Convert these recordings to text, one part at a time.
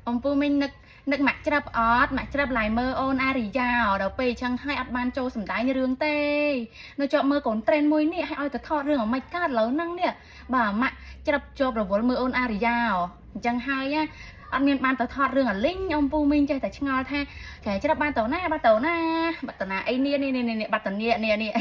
អំពូមីងនឹកនឹកម៉ាក់ច្រាប់អត់ម៉ាក់ច្រាប់ឡាយមើអូនអារិយាដល់ពេលអញ្ចឹងហើយអត់បានចូលសម្ដែងរឿងទេនៅជាប់មើលកូនត្រេនមួយនេះឲ្យឲ្យទៅថតរឿងឲ្យមិនកើតឥឡូវហ្នឹងនេះបាទម៉ាក់ច្រាប់ជាប់រវល់មើលអូនអារិយាអញ្ចឹងហើយណាអត់មានបានទៅថតរឿងអាលីងអំពូមីងចេះតែឆ្ងល់ថាចែច្រាប់បានទៅណាបាត់ទៅណាបាត់ទៅណាអីនេះនេះនេះនេះបាត់ទៅនេះនេះនេះ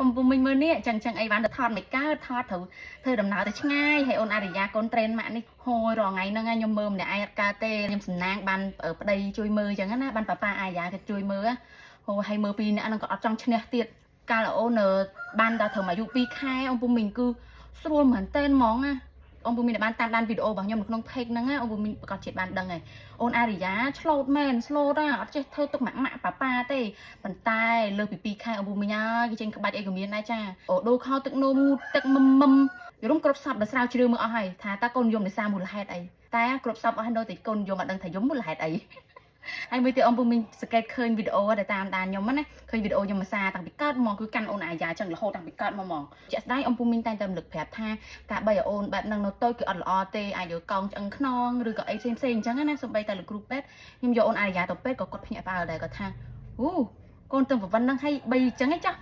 អំពូមីងមើលនេះចឹងចឹងអីបានទៅថតមិនកើតថតត្រូវធ្វើដំណើរទៅឆ្ងាយហើយអូនអារិយាកូនត្រេនម៉ាក់នេះហូយរាល់ថ្ងៃហ្នឹងខ្ញុំមើលម្នាក់ឯងអត់កើតទេខ្ញុំសំណាងបានប្តីជួយមើលចឹងណាបានប៉ាប៉ាអារិយាគេជួយមើលហូហើយមើលពីរនាក់ហ្នឹងក៏អត់ចង់ឈ្នះទៀតកាលអូនបានដល់ត្រឹមអាយុ2ខែអំពូមីងគឺស្រួលមែនតើហ្មងណាអំពូមីងបានតាមដានវីដេអូរបស់ខ្ញុំនៅក្នុង page ហ្នឹងណាអំពូមីងប្រកាសជាតិបានដឹងហើយអូនអារិយាឆ្លូតមែនស្លូតអត់ចេះធ្វើទុកម៉ាក់ម៉ាក់ប៉ាប៉ាទេ ប៉ុន្តែលើសពី2ខែអំពូមីងហើយគេចេញក្បាច់អីក៏មានដែរចាអូដូរខោទឹកនោមងូតទឹកមឹមមឹមយរុំគ្រប់សពដល់ស្រាវជ្រាវមើលអស់ហើយថាតើកូនយំដោយសារមូលហេតុអីតែគ្រប់សពអស់ហើយនៅតែកូនយំអត់ដឹងថាយំមូលហេតុអីហើយមួយទៀតអំពូមីងសង្កេតឃើញវីដេអូដែលតាមដានខ្ញុំណាឃើញវីដេអូខ្ញុំមួយសារតាំងពីកើតមកគឺកាន់អូនអាយ៉ាចឹងរហូតតាំងពីកើតមកហ្មងជាក់ស្ដែងអំពូមីងតែងតែរំលឹកប្រាប់ថាការបីឲ្យអូនបែបហ្នឹងនៅតូចគឺអត់ល្អទេអាចយកកោងឆ្អឹងខ្នងឬក៏អីផ្សេងផ្សេងអញ្ចឹងណាសូម្បីតែលោកគ្រូពេទ្យខ្ញុំយកអូនអាយ៉ាទៅពេទ្យក៏គាត់ភ្ញាក់ផ្អើលដែរគាត់ថាអូ កូនទៅប្រវត្តិហ្នឹងឲ្យបីអញ្ចឹងឯងចាស់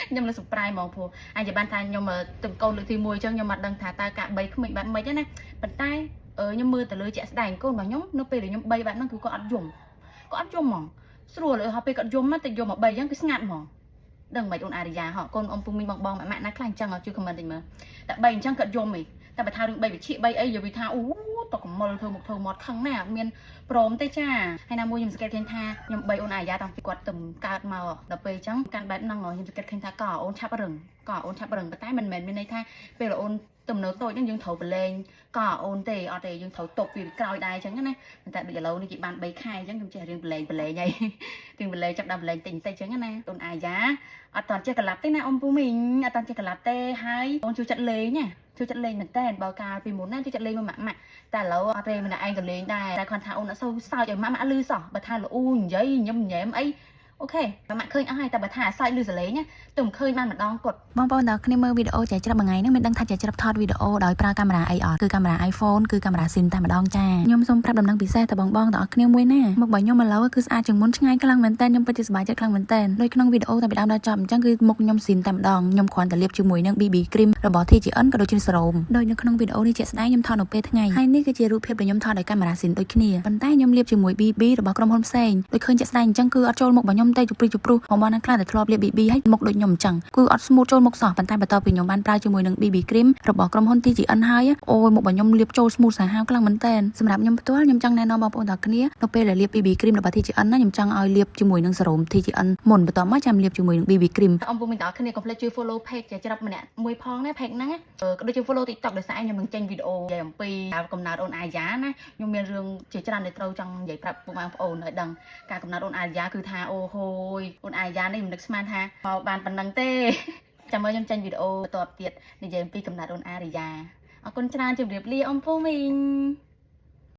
ខ្ញុំនៅ surprise ហ្មងព្រោះអាចនិយាយបានថាខ្ញុំទៅកូនលើកទី1អញ្ចឹងខ្ញុំអត់ដឹងថាតើការបីក្មេងបែបម៉េចណាប៉ុន្តែខ្ញុំមើលទៅលើជាក់ស្ដែងកូនរបស់ខ្ញុំនៅពេលដែលខ្ញុំបីបែបហ្នឹងគឺគាត់អត់យំគាត់អត់យំហ្មងស្រួលហើយពេលគាត់យំតែយំមកបីអញ្ចឹងគឺស្ងាត់ហ្មងដឹងមិនអូនអារិយាហ៎កូនអ៊ំពុំមីងបងបងម៉ាក់ម៉ាក់ណាខ្លះអញ្ចឹងជួយ comment តិចមើលតែបីអញ្ចឹងគាត់យំហីតែបើថារឿងបីវិជាបីអីយកវាថាអូតកមលធ្វើមុខធ្វើមាត់ខឹងណាស់អត់មាន ព្រមទេចាហើយណាមួយខ្ញុំសង្កេតឃើញថាខ្ញុំបីអូនអាយ៉ាតាំងពីគាត់ទៅកើតមកដល់ពេលអញ្ចឹងកាន់បែបហ្នឹងខ្ញុំសង្កេតឃើញថាក៏អូនឆាប់រឹងក៏អូនឆាប់រឹងប៉ុន្តែមិនមែនមានន័យថាពេលអូនទំនៅតូចហ្នឹងយើងត្រូវប្រឡែងក៏អូនទេអត់ទេយើងត្រូវតបពីក្រោយដែរអញ្ចឹងណាប៉ុន្តែដូចឥឡូវនេះគេបាន3ខែអញ្ចឹងខ្ញុំចេះរៀនប្រឡែងប្រឡែងហើយរៀនប្រឡែងចាប់ដល់ប្រឡែងតិចតិចអញ្ចឹងណាអូនអាយ៉ាអត់តន់ចេះក្លាប់ទេណាអ៊ំពូមីងអត់តន់ចេះក្លាប់ទេហើយអូនជួយចិត្តលេងណាជួយចិត្តលេងមែនតើបើកាលពីមុនណាជួយចិត្តលេងមួយម៉ាក់ម៉ាក់ តែឥឡូវអត់ទេម្នាក់ឯងក៏លេងដែរតែគាត់ថាអូនអត់សូវសើចឲ្យម៉ាក់ម៉ាក់លឺសោះបើថាល្អូនិយាយញឹមញ៉ែមអីOK ម៉ាក់ឃើញអស់ហើយតែបើថាសើចលឺសលេងណាទៅមិនឃើញបានម្ដងគាត់ បងប្អូនទាំងគ្នាមើលវីដេអូចែច្រាប់មួយថ្ងៃហ្នឹងមានដឹងថាចែច្រាប់ថតវីដេអូដោយប្រើកាមេរ៉ាអីអត់គឺកាមេរ៉ា iPhone គឺកាមេរ៉ាស៊ីនតែម្ដងចាខ្ញុំសូមប្រាប់ដំណឹងពិសេសទៅបងបងទាំងអស់គ្នាមួយណាមុខរបស់ខ្ញុំឥឡូវគឺស្អាតជាងមុនឆ្ងាយខ្លាំងមែនតើខ្ញុំពិតជាសប្បាយចិត្តខ្លាំងមែនតើដូចក្នុងវីដេអូតាំងពីដើមដល់ចប់អញ្ចឹងគឺមុខខ្ញុំស៊ីនតែម្ដងខ្ញុំគ្រាន់តែលាបជាមួយនឹង BB cream របស់ TGN ក៏ដូចជាសេរ៉ូមដោយនៅក្នុងវីដេអូនេះជាក់ស្ដែងខ្ញុំថតនៅពេលថ្ងៃហើយនេះគឺជារូបភាពដែលខ្ញុំថតដោយកាមេរ៉ាស៊ីនដូចគ្នាប៉ុន្តែខ្ញុំលាបជាមួយ BB របស់ក្រុមហ៊ុនផ្សេងដូចឃើញជាក់ស្ដែងអញ្ចឹងគឺអត់ចូលមុខរបស់ខ្ញុំទេជព្រិះជព្រុសបងបងណាខ្លះដែលធ្លាប់លាប BB ហើយមុខដូចខ្ញុំអញ្ចឹងគឺអត់ smooth ចូលមុខសោះប៉ុន្តែបន្ទាប់ពីខ្ញុំបានប្រើជាមួយនឹង BB cream របស់ក្រុមហ៊ុន TGN ហើយអូយមុខរបស់ខ្ញុំលាបចូល smooth សាហាវខ្លាំងមែនទែនសម្រាប់ខ្ញុំផ្ទាល់ខ្ញុំចង់ណែនាំបងប្អូនទាំងគ្នានៅពេលដែលលាប BB cream របស់ TGN ណាខ្ញុំចង់ឲ្យលាបជាមួយនឹងសេរ៉ូម TGN មុនបន្ទាប់មកចាំលាបជាមួយនឹង BB cream អំពូមីងទាំងអស់គ្នាកុំភ្លេចជួយ follow page ចែច្រាប់ម្នាក់មួយផងណា page ហ្នឹងណាក៏ដូចជា follow TikTok ដោយសារខ្ញុំនឹងចេញវីដេអូនិយាយអំពីកំណើតអូនអាយ៉ាណាខ្ញុំមានរឿងជាច្រើនដែលត្រូវចង់និយាយប្រាប់ពុកម៉ែបងប្អូនឲ្យដឹងការកំណើតអូនអាយ៉ាគឺថាអូហូយអូនអាយ៉ានេះមិននឹកស្មានថាមកបានប៉ុណ្ណឹងទេចាំមើលខ្ញុំចេញវីដេអូបន្ទាប់ទៀតនិយាយអំពីកំណើតអូនអារីយ៉ាអរគុណច្រើនជម្រាបលាអំពូមីង។